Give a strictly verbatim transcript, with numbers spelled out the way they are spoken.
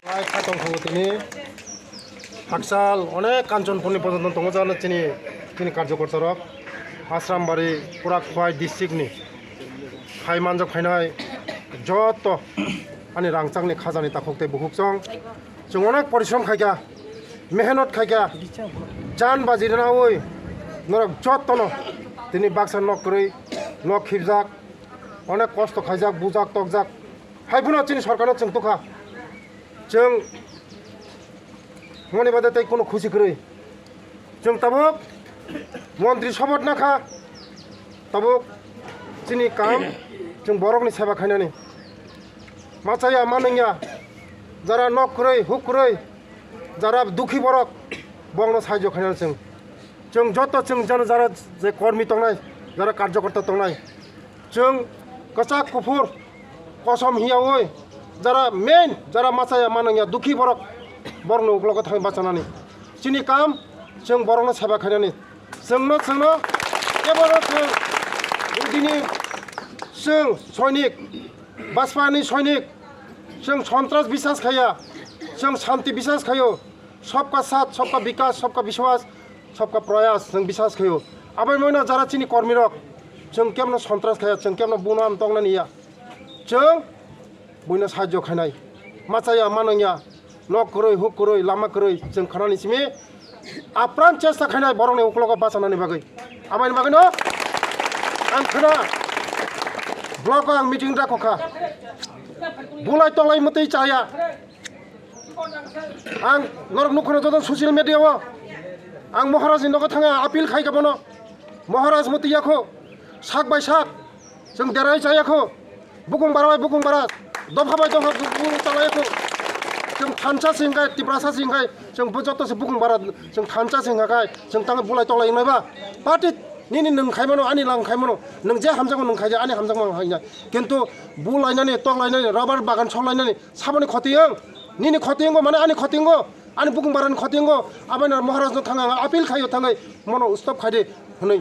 Lai khatong thango tini. Hakchal onek Kanchanpurni porjonto tongo jana chini, chini karjokorta rok. Asrambari pura Khowai district ni phai manjak phainai joto ani rangchakni khajani takhuk tei bukhuk chwng. Chwng onek porishrom khaikha, mehnot khaikha, jan baji rwnaui norok jotono tini baksa nok kwrwi, nok khibjak, onek kosto khaijak, bujak, tokjak. Hai phano chini sorkarno chwng tukha. Chwng moni bade tei kunu khusi kwrwi. Chwng tabuk montri sobot nakha. Tabuk chini kam chwng borokni seba khainani. Machaya manwngya, jara nok kwrwi, huk kwrwi, jara dukhi borok, bongno saijo khainani chwng. Chwng joto chwng jano jara je kormi tongnai, jara karjokorta tongnai, chwng kwchak kuphur kosom hiyaui jara main, jara machaya manwngya dukhi borok, borokni uklogo thangwi bachanani. Chini kam chwng borokno seba khainani. Chwngno, chwngno kebono chwng udini chwng soinik, Bajpani soinik, chwng sontras biswas khaiya, chwng shanti biswas khaio, sabka sath, sabka bikas, sabka biswas, sabka prayas chwng biswas khaio. Aboni moino jara chini kormirok, chwng kemno sontras khaiya, chwng kemno bunam tongnani ya. Chwng buino sahajyo khainai. Machaya manwngya, nok kwrwi, huk kwrwi, lama kwrwi, chwng khanani simi apran chesta khainai borokni uklogo bachanani bagwi. Aboni bagwino ang khna block o ang meeting dakho kha. Bulai tolai mwtwi chaya. Ang norok nukho joto social media o. Ang Maharaj ni nogo thanga appeal khai ka bono. Maharaj mwtwi yakho. Sak bai sak. Chwng derai chayakho. Bukung bara bai bukung bara. Dopha bai dopha bukung chalayakho. Chwng thansa singkai, Tiprasa singkai. Chwng bo joto se bukung bara. Chwng thansa singkai. Chwng tang bulai tolai nai ba. Party nini nwng khaimano, ani lang khaimano. Nwng je hamjakma nwng khaija, ani hamjakma nwng khaija. Kintu bulainani, toklainani, rubber bagan solainani. Saboni khoti wng, nini khoti wngo, mane ani khoti wngo, ani bukung barani khoti wngo, aboni Maharaj no thang ang appeal khaio thangwi, mono stop khaidi hwnwi